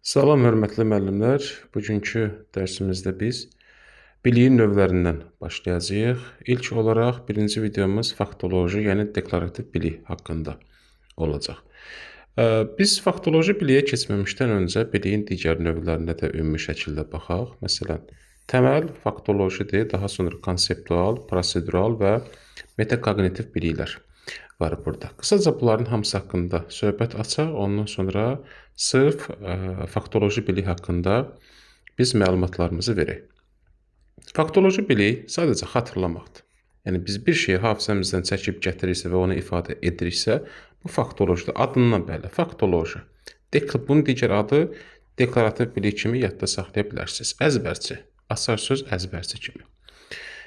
Salam hörmətli müəllimlər. Bugünkü dərsimizdə biz biliyin növlərindən başlayacağıq. İlk olaraq birinci videomuz faktoloji, yəni deklarativ bilik haqqında olacaq. Biz faktoloji biliyə keçməmişdən öncə biliyin digər növlərinə də ümumi şəkildə baxaq. Məsələn, təməl faktolojidir, daha sonra konseptual, prosedural və metakognitiv biliklər var burada. Qısaca bunların hamısı haqqında söhbət açaq, ondan sonra sırf faktoloji bilik haqqında biz məlumatlarımızı verək. Faktoloji bilik sadəcə xatırlamaqdır. Yəni biz bir şeyi hafizəmizdən çəkib gətirirsə və onu ifadə ediriksə, bu faktolojidir. Adından bəlli, faktoloji. Bunun digər adı deklarativ bilik kimi yadda saxlaya bilərsiniz. Əzbərçi, açar söz əzbərçi kimi.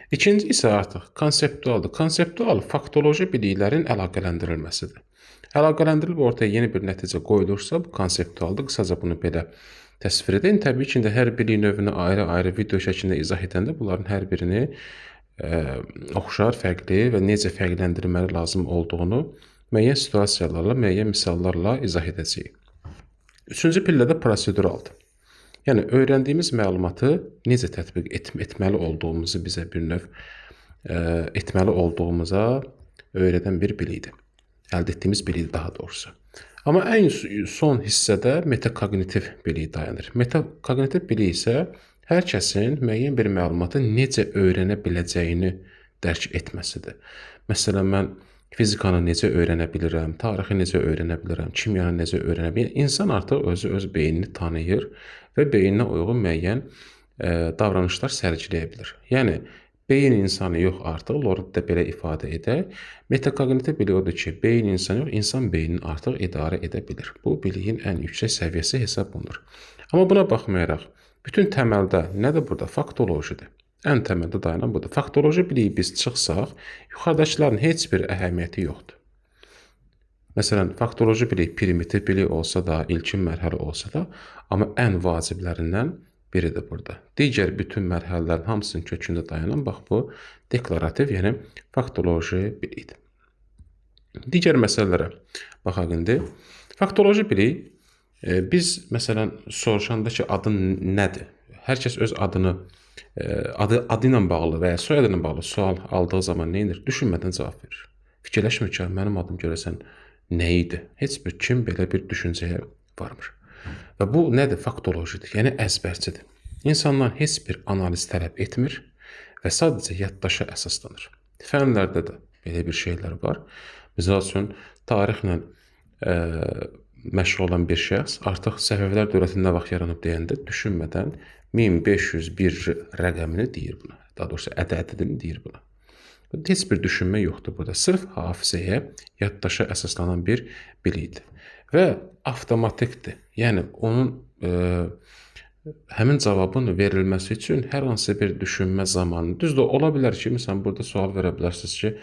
İkinci isə artıq konseptualdır. Konseptual faktoloji biliklərin əlaqələndirilməsidir. Əlaqələndirilib ortaya yeni bir nəticə qoyulursa, bu konseptualdır. Qısaca bunu belə təsvir edin. Təbii ki, hər bilik növünü ayrı-ayrı video şəklində izah edəndə bunların hər birini oxşar, fərqli və necə fərqləndirməli lazım olduğunu müəyyən situasiyalarla, müəyyən misallarla izah edəcəyik. Üçüncü pillədə proseduraldır. Yəni öyrəndiyimiz məlumatı necə tətbiq etməli olduğumuzu bizə bir növ etməli olduğumuza öyrədən bir bilikdir. Əldə etdiyimiz bilikdir daha doğrusu. Amma ən son hissədə metakognitiv bilik dayanır. Metakognitiv bilik isə hər kəsin müəyyən bir məlumatı necə öyrənə biləcəyini dərk etməsidir. Məsələn, mən fizikanı necə öyrənə bilirəm, tarixi necə öyrənə bilirəm, kimyanı necə öyrənə bilirəm. İnsan artıq özü öz beynini tanıyır və beyninə uyğun müəyyən davranışlar sərgiləyə bilir. Yəni, beyin insanı yox artıq, Lord da belə ifadə edər. Metakognitiv bilik odur ki, beyin insanı yox, insan beynini artıq idarə edə bilir. Bu, biliyin ən yüksək səviyyəsi hesab olunur. Amma buna baxmayaraq, bütün təməldə nədir burada? Faktolojidir. Ən təməldə dayanan budur. Faktoloji biliyi biz çıxsaq, yuxarıdakıların heç bir əhəmiyyəti yoxdur. Məsələn, faktoloji bilik primitiv bilik olsa da, ilkin mərhələ olsa da, amma ən vaciblərindən biridir burada. Digər bütün mərhələlərin hamısının kökündə dayanan, bax bu deklarativ, yəni faktoloji bilikdir. Digər məsələlərə baxaq indi. Faktoloji bilik, biz məsələn soruşanda ki, adın nədir? Hər kəs öz adını, adı ilə bağlı və ya soyadı ilə bağlı sual aldığı zaman nə edir? Düşünmədən cavab verir. Fikirləşmir ki, mənim adım görəsən nə idi? Heç bir kim belə bir düşüncəyə varmır. Və bu nədir? Faktolojidir, yəni əzbərçidir. İnsanlar heç bir analiz tələb etmir və sadəcə yaddaşa əsaslanır. Fənlərdə də belə bir şeylər var. Misal üçün, tarixlə məşğul olan bir şəxs artıq Səfəvilər dövləti nə vaxt yaranıb deyəndə düşünmədən 1501 rəqəmini deyir buna. Daha doğrusu ədədini deyir buna. Heç bir düşünmə yoxdur burada. Sırf hafizəyə, yaddaşa əsaslanan bir bilikdir. Və avtomatikdir. Yəni onun həmin cavabın verilməsi üçün hər hansı bir düşünmə zamanı. Düzdür, ola bilər ki, məsələn, burada sual verə bilərsiniz ki,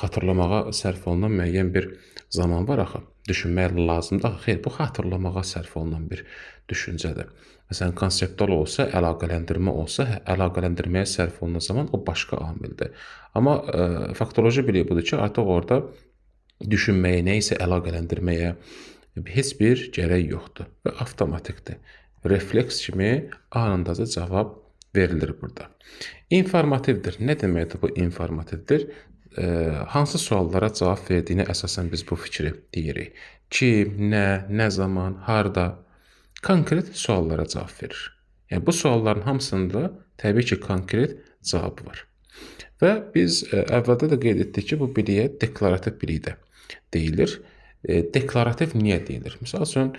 xatırlamağa sərf olunan müəyyən bir zaman var axı. Düşünmək lazımdır. Axı, xeyr, bu xatırlamağa sərf olunan bir düşüncədir. Məsələn, konseptual olsa, əlaqələndirmə olsa, əlaqələndirməyə sərf olunan zaman o başqa amildir. Amma faktoloji bilik budur ki, artıq orada düşünməyə, nə isə əlaqələndirməyə heç bir gərək yoxdur və avtomatikdir. Refleks kimi anındaca cavab verilir burada. İnformativdir. Nə deməkdir bu informativdir? Hansı suallara cavab verdiyinə əsasən biz bu fikri deyirik. Kim, nə, nə zaman, harda konkret suallara cavab verir. Yəni bu sualların hamısında təbii ki, konkret cavabı var. Və biz əvvəldə də qeyd etdik ki, bu biliyə deklarativ bilik də deyilir. Deklarativ niyə deyilir? Misal üçün,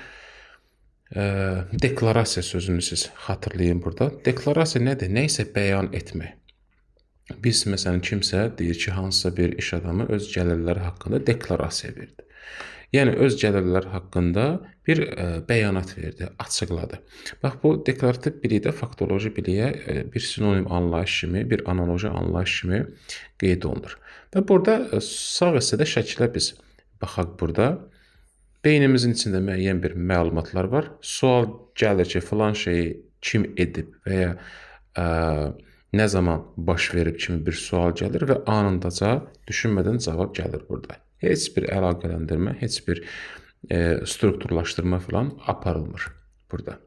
deklarasiya sözünü siz xatırlayın burada. Deklarasiya nədir? Nə isə bəyan etmək. Biz, məsələn, kimsə deyir ki, hansısa bir iş adamı öz gəlirləri haqqında deklarasiya verdi. Yəni, öz gəlirləri haqqında bir bəyanat verdi, açıqladı. Bax, bu deklarativ bilikdə faktoloji biliyə bir sinonim anlayış kimi, bir analoji anlayış kimi qeyd olunur. Və burada sağ hissədə şəkilə biz baxaq burada. Beynimizin içində müəyyən bir məlumatlar var. Sual gəlir ki, filan şeyi kim edib və ya nə zaman baş verib kimi bir sual gəlir və anındaca düşünmədən cavab gəlir burada. Heç bir əlaqələndirmə, heç bir strukturlaşdırma filan aparılmır. burada.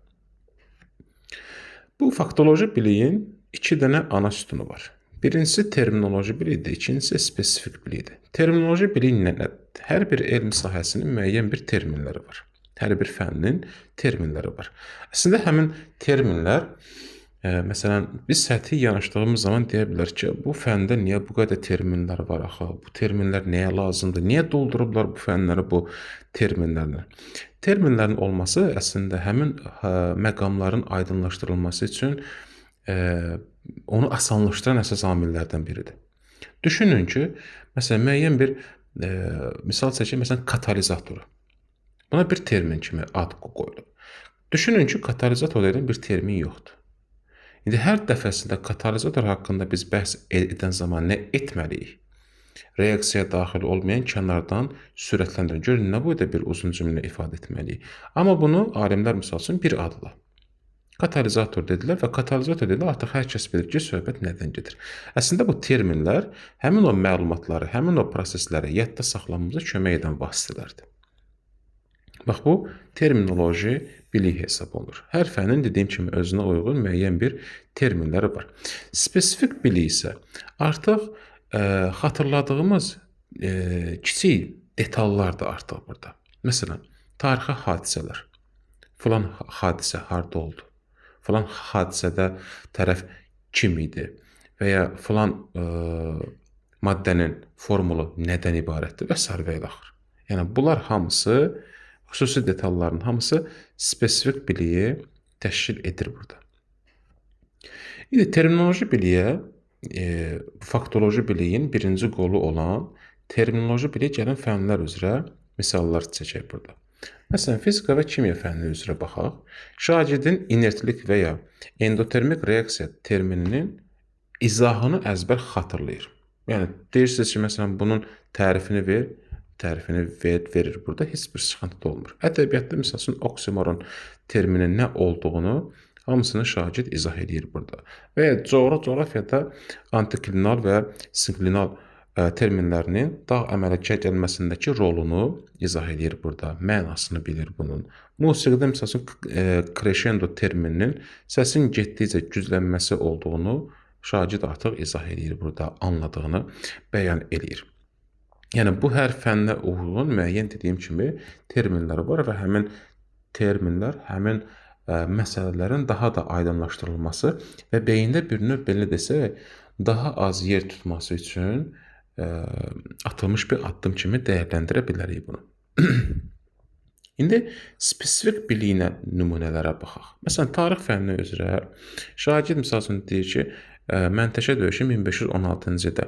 Bu faktoloji biliyin iki dənə ana sütunu var. Birincisi terminoloji bilikdir, ikincisi spesifik bilikdir. Terminoloji bilik nədir? Hər bir elm sahəsinin müəyyən bir terminləri var. Hər bir fənnin terminləri var. Əslində həmin terminlər, məsələn, biz səthi yanaşdığımız zaman deyə bilərik ki, bu fəndə niyə bu qədər terminlər var axı? Bu terminlər nəyə lazımdır? Niyə doldurublar bu fənləri bu terminlərlə? Terminlərin olması əslində həmin məqamların aydınlaşdırılması üçün onu asanlaşdıran əsas amillərdən biridir. Düşünün ki, məsələn, müəyyən bir misal çəkək, məsələn, katalizatoru. Buna bir termin kimi ad qoyulub. Düşünün ki, katalizator deyilən bir termin yoxdur. İndi hər dəfəsində katalizator haqqında biz bəhs edən zaman nə etməliyik? Reaksiyaya daxil olmayan kənardan sürətləndirən. Görün, nə boyda bir uzun cümlə ifadə etməliyik. Amma bunu alimlər misal üçün bir adla katalizator dedilər və katalizator dedilər, artıq hər kəs bilir ki, söhbət nədən gedir. Əslində bu terminlər həmin o məlumatları, həmin o prosesləri yadda saxlamamıza kömək edən vasitələrdir. Bax, bu terminoloji bilik hesab olunur. Hər fənin dediyim kimi özünə uyğun müəyyən bir terminləri var. Spesifik bilik isə artıq xatırladığımız kiçik detallardır artıq burada. Məsələn, tarixi hadisələr. Filan hadisə harda oldu? Filan hadisədə tərəf kim idi? Və ya filan maddənin formulu nədən ibarətdir? Və sair və ilaxır. Yəni, bunlar hamısı, xüsusi detalların hamısı spesifik biliyi təşkil edir burada. İndi terminoloji biliyə, faktoloji biliyin birinci qolu olan terminoloji biliyə gələn fənlər üzrə misallar çəkək burada. Məsələn, fizika və kimya fənni üzrə baxaq. Şagirdin inertlik və ya endotermik reaksiya termininin izahını əzbər xatırlayır. Yəni, deyirsiniz ki, məsələn, bunun tərifini ver, tərifini verir. Burada heç bir sıxıntı da olmur. Ədəbiyyatda, məsəl üçün, oksimoron terminin nə olduğunu hamısını şagird izah edir burada. Və ya coğrafiyada antiklinal və sinklinal terminlərinin dağ əmələ gəlməsindəki rolunu izah edir burada, mənasını bilir bunun. Musiqidə, məsəl üçün, crescendo termininin səsin getdikcə güclənməsi olduğunu şagird artıq izah edir burada, anladığını bəyan eləyir. Yəni, bu hər fənnə uyğun müəyyən dediyim kimi terminlər var və həmin terminlər həmin məsələlərin daha da aydınlaşdırılması və beyində bir növ belə desək, daha az yer tutması üçün atılmış bir addım kimi dəyərləndirə bilərik bunu. İndi spesifik biliyinə nümunələrə baxaq. Məsələn, tarix fənni üzrə şagird misal üçün deyir ki, Məntəşə döyüşü 1516-cı ildə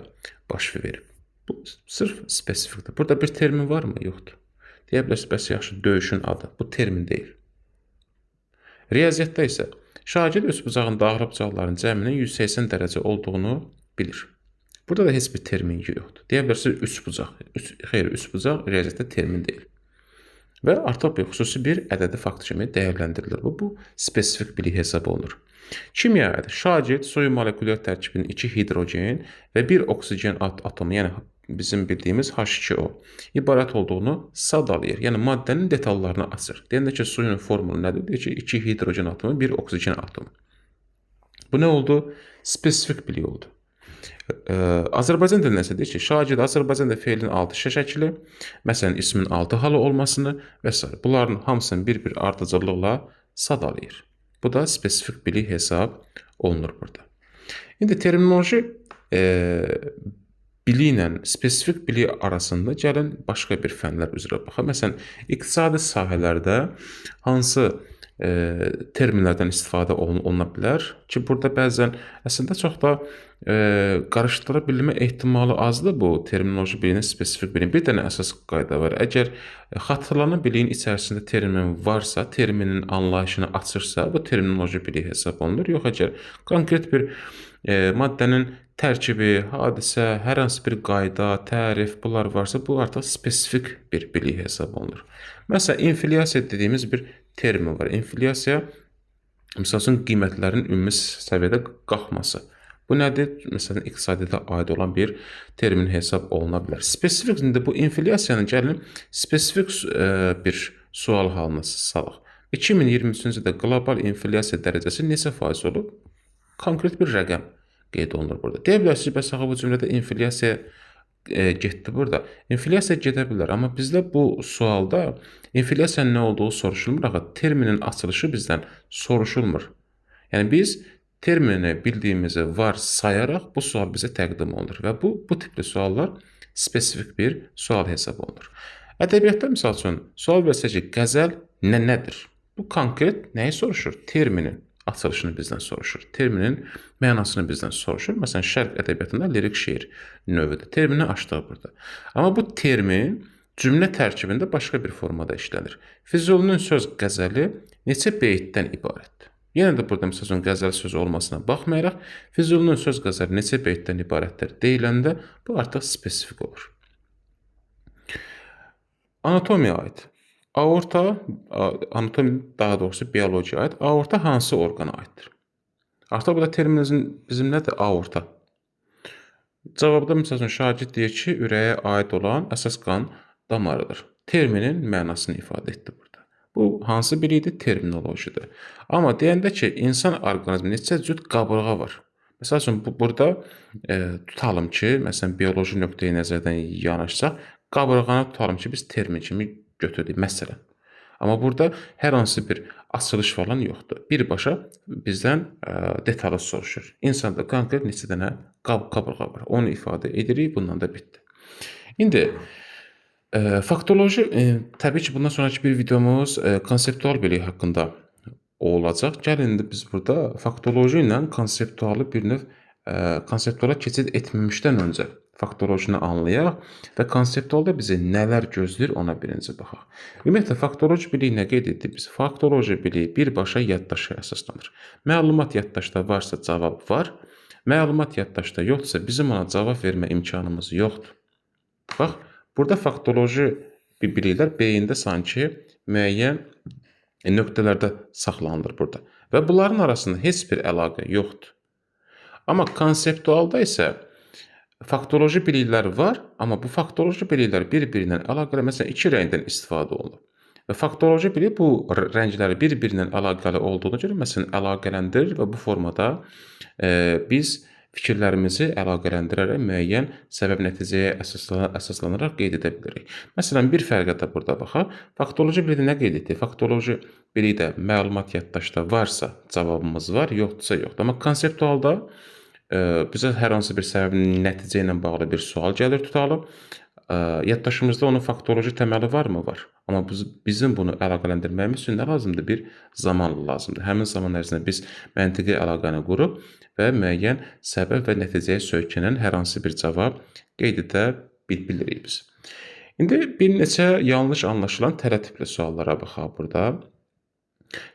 baş verib. Bu sırf spesifikdir. Burada bir termin varmı? Yoxdur. Deyə bilərsiniz, bəs yaxşı, döyüşün adı. Bu termin deyil. Riyaziyyatda isə şagird üçbucağın daxili bucaqların cəminin 180 dərəcə olduğunu bilir. Burada da heç bir termin yoxdur. Deyə bilərsiniz, üçbucaq. Xeyr, üçbucaq riyaziyyatda termin deyil. Və artıq bir xüsusi bir ədədi fakt kimi dəyərləndirilir. Bu spesifik bilik hesab olunur. Kimyada şagird suyun molekulyar tərkibinin 2 hidrogen və 1 oksigen atomu, yəni bizim bildiyimiz H2O ibarət olduğunu sadalayır. Yəni maddənin detallarını açır. Deyəndə ki, suyun formulu nədir? Deyir ki, 2 hidrogen atomu, 1 oksigen atomu. Bu nə oldu? Spesifik bilik oldu. Azərbaycan dilində isə deyir ki, şagird Azərbaycanda feilin 6 şəkli, məsələn, ismin 6 halı olmasını və s. Bunların hamısını bir-bir ardıcıllıqla sadalayır. Bu da spesifik bilik hesab olunur burada. İndi terminoloji biliyi ilə spesifik bilik arasında gəlin başqa bir fənlər üzrə baxaq. Məsələn, iqtisadi sahələrdə hansı terminlərdən istifadə oluna bilər ki, burada bəzən əslində çox da qarışdıra bilmə ehtimalı azdır bu terminoloji biliyinin spesifik biliyin. Bir dənə əsas qayda var. Əgər xatırlanan biliyin içərisində termin varsa, terminin anlayışını açırsa, bu terminoloji bilik hesab olunur. Yox, əgər konkret bir maddənin tərkibi, hadisə, hər hansı bir qayda, tərif, bunlar varsa, bu artıq spesifik bir bilik hesab olunur. Məsələn, inflyasiya dediyimiz bir termin var. İnflyasiya, misal üçün, qiymətlərin ümumi səviyyədə qalxması. Bu nədir? Məsələn, iqtisadiyyata aid olan bir termin hesab oluna bilər. Spesifik, indi bu inflyasiyanın gəlin spesifik bir sual halına salaq. 2023-cü ildə qlobal inflyasiya dərəcəsi neçə faiz olub? Konkret bir rəqəm qeyd olunur burada. Deyə bilərsiniz, bəs axı bu cümlədə inflyasiya getdi burada. İnflyasiya gedə bilər, amma bizdə bu sualda inflyasiyanın nə olduğu soruşulmur. Axı terminin açılışı bizdən soruşulmur. Yəni biz termini bildiyimizi var sayaraq bu sual bizə təqdim olunur və bu tipli suallar spesifik bir sual hesab olunur. Ədəbiyyatda misal üçün sual versək ki, qəzəl nədir? Bu konkret nəyi soruşur? Terminin açılışını bizdən soruşur. Terminin mənasını bizdən soruşur. Məsələn, Şərq ədəbiyyatında lirik şeir növüdür. Termini açdıq burada. Amma bu termin cümlə tərkibində başqa bir formada işlənir. Füzulinin söz qəzəli neçə beytdən ibarətdir? Yenə də burada məsəl üçün qəzəl sözü olmasına baxmayaraq, Füzulinin söz qəzəli neçə beytdən ibarətdir deyiləndə bu artıq spesifik olur. Anatomiyaya aid. Aorta, anatomiya daha doğrusu biologiyaya aid. Aorta hansı orqana aiddir? Artıq burada terminimizin bizim nədir? Aorta. Cavabda məsəl üçün şagird deyir ki, ürəyə aid olan əsas qan damarıdır. Terminin mənasını ifadə etdi burada. Bu hansı biri idi? Terminolojidir. Amma deyəndə ki, insan orqanizmi neçə cüt qabırğa var? Məsəl üçün burada tutalım ki, məsələn bioloji nöqteyi nəzərdən yanaşsaq, qabırğanı tutalım ki, biz termin kimi götürdük məsələn. Amma burada hər hansı bir açılış falan yoxdur. Birbaşa bizdən detalı soruşur. İnsanda konkret neçə dənə qabırğa var. Onu ifadə edirik, bundan da bitdi. İndi faktoloji, təbii ki, bundan sonraki bir videomuz konseptual bilik haqqında olacaq. Gəlin indi biz burada faktoloji ilə konseptualı bir növ konseptuala keçid etməmişdən öncə faktolojini anlayaq və konseptualda bizi nələr gözləyir ona birinci baxaq. Ümumiyyətlə, faktoloji bilik nə qeyd etdik biz? Faktoloji biliyi birbaşa yaddaşa əsaslanır. Məlumat yaddaşda varsa cavab var, məlumat yaddaşda yoxdursa bizim ona cavab vermə imkanımız yoxdur. Bax, burada faktoloji biliklər beyində sanki müəyyən nöqtələrdə saxlanılır burada və bunların arasında heç bir əlaqə yoxdur. Amma konseptualda isə faktoloji biliklər var, amma bu faktoloji biliklər bir-birindən əlaqəli, məsələn, iki rəngdən istifadə olunur. Və faktoloji bilik bu rəngləri bir-birindən əlaqəli olduğuna görə, məsələn, əlaqələndirir və bu formada biz fikirlərimizi əlaqələndirərək müəyyən səbəb-nəticəyə əsaslanaraq qeyd edə bilirik. Məsələn, bir fərqə də burada baxaq. Faktoloji bilikdə nə qeyd etdik? Faktoloji bilikdə məlumat yaddaşda varsa cavabımız var, yoxdursa yoxdur. Amma konseptualda bizə hər hansı bir səbəb nəticə ilə bağlı bir sual gəlir tutalım. Yaddaşımızda onun faktoloji təməli varmı? Var. Amma bizim bunu əlaqələndirməyimiz üçün nə lazımdır? Bir zaman lazımdır. Həmin zaman ərzində biz məntiqi əlaqəni qurub və müəyyən səbəb və nəticəyə söykənən hər hansı bir cavab qeyd edə bilirik biz. İndi bir neçə yanlış anlaşılan tələ tipli suallara baxaq burada.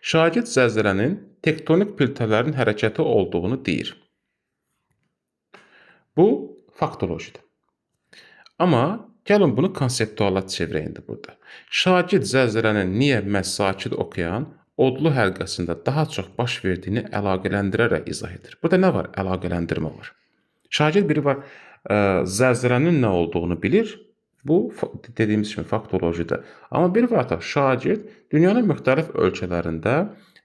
Şagird zəlzələnin tektonik piltələrin hərəkəti olduğunu deyir. Bu faktolojidir. Amma gəlin bunu konseptuala çevirək indi burada. Şagird zəlzələnin niyə məhz sakit okean odlu həlqəsində daha çox baş verdiyini əlaqələndirərək izah edir. Burada nə var? Əlaqələndirmə var. Şagird biri var, zəlzələnin nə olduğunu bilir. Bu dediyimiz kimi faktolojidir. Amma bir var artıq şagird dünyanın müxtəlif ölkələrində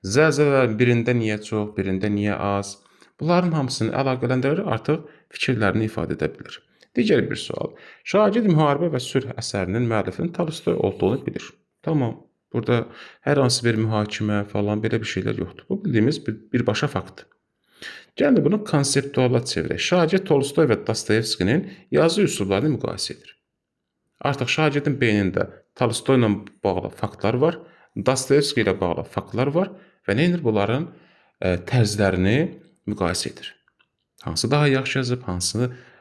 zəlzələlərin birində niyə çox, birində niyə az, bunların hamısını əlaqələndirərək artıq fikirlərini ifadə edə bilir. Digər bir sual. Şagird Müharibə və Sülh əsərinin müəllifinin Tolstoy olduğunu bilir. Tamam. Burada hər hansı bir mühakimə falan belə bir şeylər yoxdur. Bu bildiyimiz birbaşa faktdır. Gəlin bunu konseptuala çevirək. Şagird Tolstoy və Dostoyevskinin yazı üsullarını müqayisə edir. Artıq şagirdin beynində Tolstoy ilə bağlı faktlar var, Dostoyevski ilə bağlı faktlar var və nə edir? Bunların tərzlərini müqayisə edir. Hansı daha yaxşı yazıb,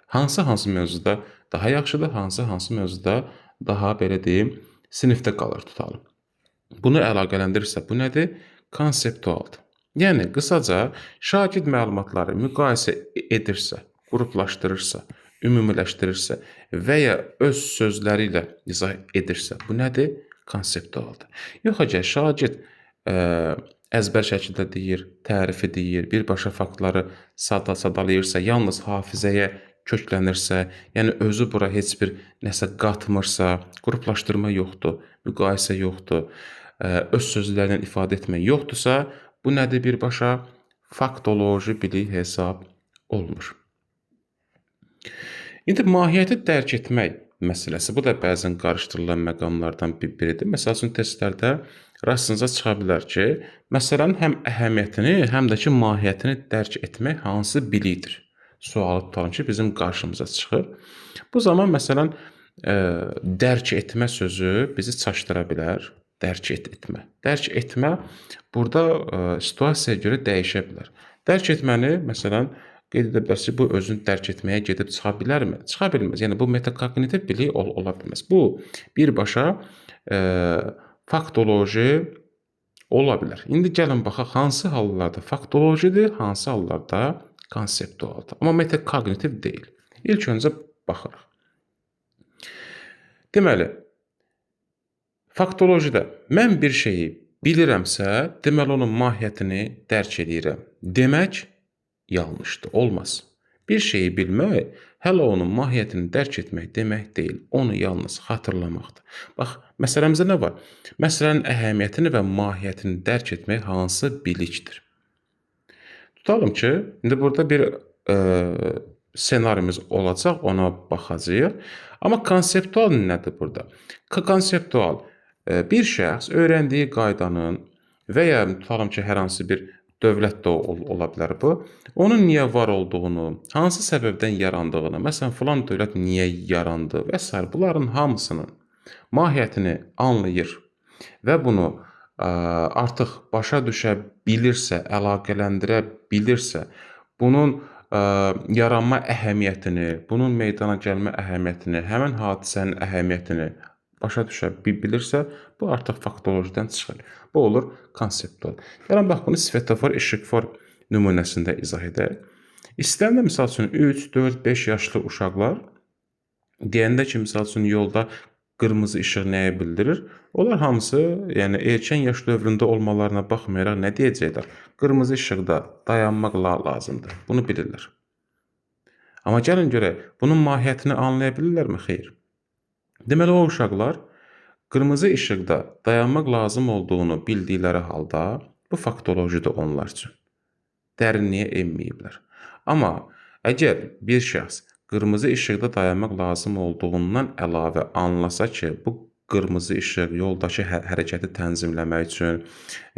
hansı mövzuda daha yaxşıdır, hansı mövzuda daha belə deyim, sinifdə qalır tutalım. Bunu əlaqələndirirsə bu nədir? Konseptualdır. Yəni qısaca şagird məlumatları müqayisə edirsə, qruplaşdırırsa, ümumiləşdirirsə və ya öz sözləri ilə izah edirsə, bu nədir? Konseptualdır. Yox əgər şagird əzbər şəkildə deyir, tərifi deyir, birbaşa faktları sadalayırsa, yalnız hafizəyə köklənirsə, yəni özü bura heç bir nəsə qatmırsa, qruplaşdırma yoxdur, müqayisə yoxdur, öz sözlərlə ifadə etmək yoxdursa, bu nədir birbaşa? Faktoloji bilik hesab olunur. İndi mahiyyəti dərk etmək məsələsi. Bu da bəzən qarışdırılan məqamlardan biridir. Məsəl üçün, testlərdə rastınıza çıxa bilər ki, məsələnin həm əhəmiyyətini, həm də ki, mahiyyətini dərk etmək hansı bilikdir? Sualı tutalım ki, bizim qarşımıza çıxır. Bu zaman, məsələn, dərk etmə sözü bizi çaşdıra bilər. Dərk etmə. Dərk etmə burada situasiyaya görə dəyişə bilər. Dərk etməni, məsələn, qeyd edə bilərsiniz, bu özünü dərk etməyə gedib çıxa bilərmi? Çıxa bilməz. Yəni, bu metakognitiv bilik ola bilməz. Bu, birbaşa faktoloji ola bilər. İndi gəlin baxaq, hansı hallarda faktolojidir, hansı hallarda konseptualdır. Amma metakognitiv deyil. İlk öncə baxırıq. Deməli, faktolojidə mən bir şeyi bilirəmsə, deməli, onun mahiyyətini dərk eləyirəm. Demək yanlışdır, olmaz. Bir şeyi bilmək, hələ onun mahiyyətini dərk etmək demək deyil, onu yalnız xatırlamaqdır. Bax, məsələmizdə nə var? Məsələnin əhəmiyyətini və mahiyyətini dərk etmək hansı bilikdir? Tutalım ki, indi burada bir ssenarimiz olacaq, ona baxacağıq. Amma konseptual nədir burada? Konseptual bir şəxs öyrəndiyi qaydanın və ya tutalım ki, hər hansı bir dövlət də ola bilər bu. Onun niyə var olduğunu, hansı səbəbdən yarandığını, məsələn, filan dövlət niyə yarandı və s. Bunların hamısının mahiyyətini anlayır və bunu artıq başa düşə bilirsə, əlaqələndirə bilirsə, bunun yaranma əhəmiyyətini, bunun meydana gəlmə əhəmiyyətini, həmin hadisənin əhəmiyyətini başa düşə bilirsə, bu artıq faktolojidən çıxır. Bu olur konseptual. Gəlin, bax, bunu svetofor, işıqfor nümunəsində izah edək. İstəyəndə, misal üçün, 3, 4, 5 yaşlı uşaqlar deyəndə ki, misal üçün, yolda qırmızı işıq nəyə bildirir? Onlar hamısı, yəni erkən yaş dövründə olmalarına baxmayaraq nə deyəcəklər? Qırmızı işıqda dayanmaq lazımdır. Bunu bilirlər. Amma gəlin görək, bunun mahiyyətini anlaya bilirlərmi? Xeyr. Deməli, o uşaqlar qırmızı işıqda dayanmaq lazım olduğunu bildikləri halda bu faktolojidir onlar üçün. Dərinliyə enməyiblər. Amma əgər bir şəxs qırmızı işıqda dayanmaq lazım olduğundan əlavə anlasa ki, bu qırmızı işıq yoldakı hərəkəti tənzimləmək üçün,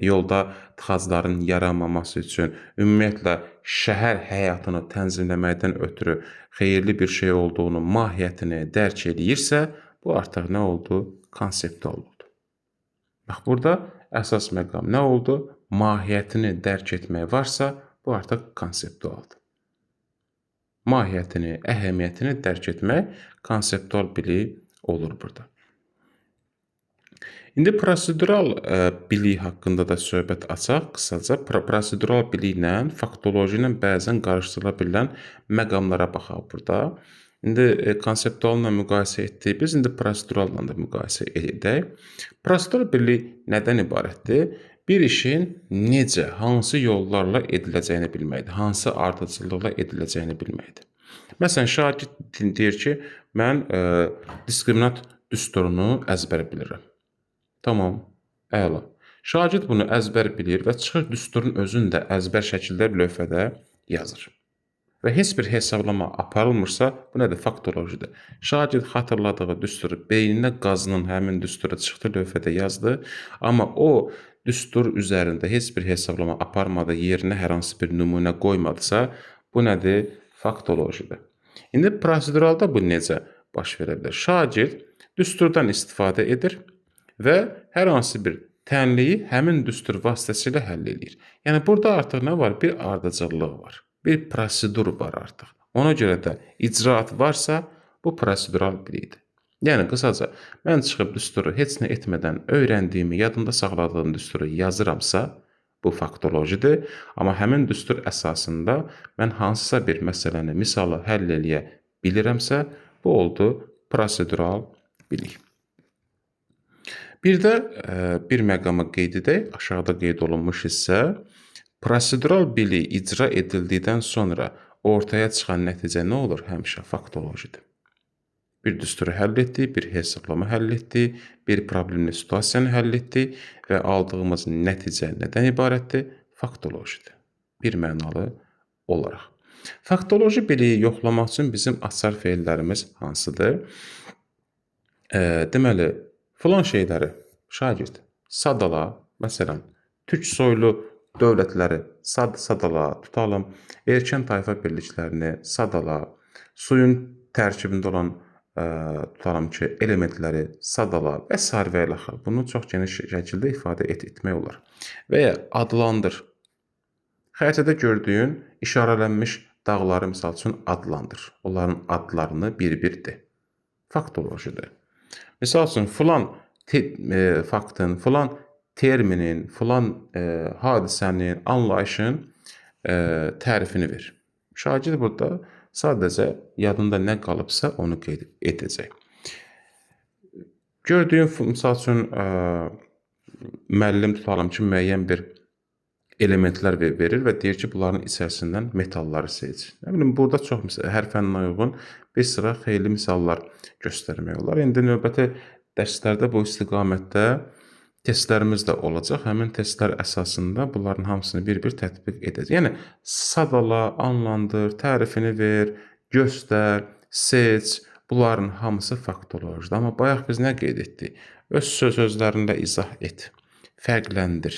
yolda tıxacların yaranmaması üçün, ümumiyyətlə şəhər həyatını tənzimləməkdən ötürü xeyirli bir şey olduğunu, mahiyyətini dərk eləyirsə, bu artıq nə oldu? Konseptual oldu. Bax, burada əsas məqam nə oldu? Mahiyyətini dərk etmək varsa, bu artıq konseptualdır. Mahiyyətini, əhəmiyyətini dərk etmək konseptual bilik olur burada. İndi prosedural bilik haqqında da söhbət açaq. Qısaca, prosedural biliklə, faktoloji ilə bəzən qarışdırıla bilinən məqamlara baxaq burada. İndi konseptualla müqayisə etdik, biz indi proseduralla da müqayisə edək. Prosedural bilik nədən ibarətdir? Bir işin necə, hansı yollarla ediləcəyini bilməkdir, hansı ardıcıllıqla ediləcəyini bilməkdir. Məsələn, şagird deyir ki, mən diskriminant düsturunu əzbər bilirəm. Tamam, əla. Şagird bunu əzbər bilir və çıxır düsturun özünü də əzbər şəkildə lövhədə yazır. Və heç bir hesablama aparılmırsa, bu nədir? Faktolojidir. Şagird xatırladığı düsturu, beyninə qazının həmin düsturu çıxdı, lövhədə yazdı. Amma o düstur üzərində heç bir hesablama aparmadı, yerinə hər hansı bir nümunə qoymadısa, bu nədir? Faktolojidir. İndi proseduralda bu necə baş verə bilər? Şagird düsturdan istifadə edir və hər hansı bir tənliyi həmin düstur vasitəsilə həll eləyir. Yəni, burada artıq nə var? Bir ardıcıllıq var. Bir prosedur var artıq. Ona görə də icraat varsa, bu prosedural bilikdir. Yəni, qısaca, mən çıxıb düsturu heç nə etmədən öyrəndiyimi, yadımda saxladığım düsturu yazıramsa, bu faktolojidir. Amma həmin düstur əsasında mən hansısa bir məsələni, misalı həll eləyə bilirəmsə, bu oldu prosedural bilik. Bir də bir məqamı qeyd edək, aşağıda qeyd olunmuş hissə, prosedural bilik icra edildikdən sonra ortaya çıxan nəticə nə olur? Həmişə faktolojidir. Bir düsturu həll etdik, bir hesablama həll etdik, bir problemli situasiyanı həll etdik və aldığımız nəticə nədən ibarətdir? Faktolojidir. Bir mənalı olaraq. Faktoloji biliyi yoxlamaq üçün bizim açar feillərimiz hansıdır? Deməli, filan şeyləri şagird sadala, məsələn, türk soylu dövlətləri sadala, tutalım, erkən tayfa birliklərini sadala, suyun tərkibində olan tutalım ki, elementləri sadala və sair və ilaxır. Bunu çox geniş şəkildə ifadə etmək olar. Və ya adlandır. Xəritədə gördüyün işarələnmiş dağları misal üçün adlandır. Onların adlarını bir-bir de. Faktolojidir. Misal üçün, filan faktın, filan terminin, filan hadisənin, anlayışın tərifini ver. Şagird burada sadəcə yadında nə qalıbsa onu qeyd edəcək. Gördüyün, misal üçün, müəllim tutalım ki, müəyyən bir elementlər verir və deyir ki, bunların içərisindən metalları seç. Nə bilim, burada çox hər fənnə uyğun bir sıra xeyli misallar göstərmək olar. İndi növbəti dərslərdə bu istiqamətdə testlərimiz də olacaq. Həmin testlər əsasında bunların hamısını bir-bir tətbiq edəcək. Yəni, sadala, anlandır, tərifini ver, göstər, seç, bunların hamısı faktolojidir. Amma bayaq biz nə qeyd etdik? Öz sözlərində izah et, fərqləndir,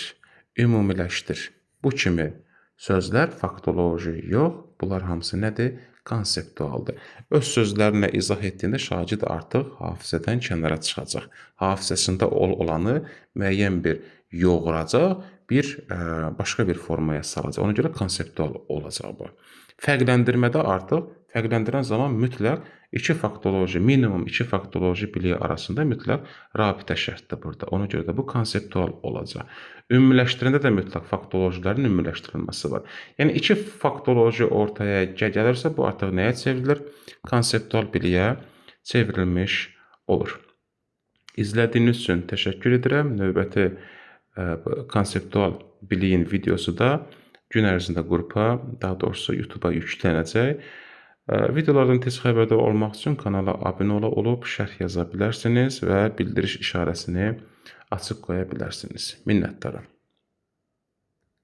ümumiləşdir. Bu kimi sözlər faktoloji yox, bunlar hamısı nədir? Konseptualdır. Öz sözlərinlə izah etdiyində şagird artıq hafizədən kənara çıxacaq. Hafizəsində olanı müəyyən bir yoğuracaq, bir başqa bir formaya salacaq. Ona görə konseptual olacaq bu. Fərqləndirmədə artıq fərqləndirən zaman mütləq iki faktoloji, minimum iki faktoloji biliyi arasında mütləq rabitə şərtdir burada. Ona görə də bu konseptual olacaq. Ümumiləşdirəndə də mütləq faktolojilərin ümumiləşdirilməsi var. Yəni, iki faktoloji ortaya gəlirsə, bu artıq nəyə çevrilir? Konseptual biliyə çevrilmiş olur. İzlədiyiniz üçün təşəkkür edirəm. Növbəti konseptual biliyin videosu da gün ərzində qrupa, daha doğrusu YouTube-a yüklənəcək. Videolardan tez xəbərdar olmaq üçün kanala abunə olub şərh yaza bilərsiniz və bildiriş işarəsini açıq qoya bilərsiniz. Minnətdaram.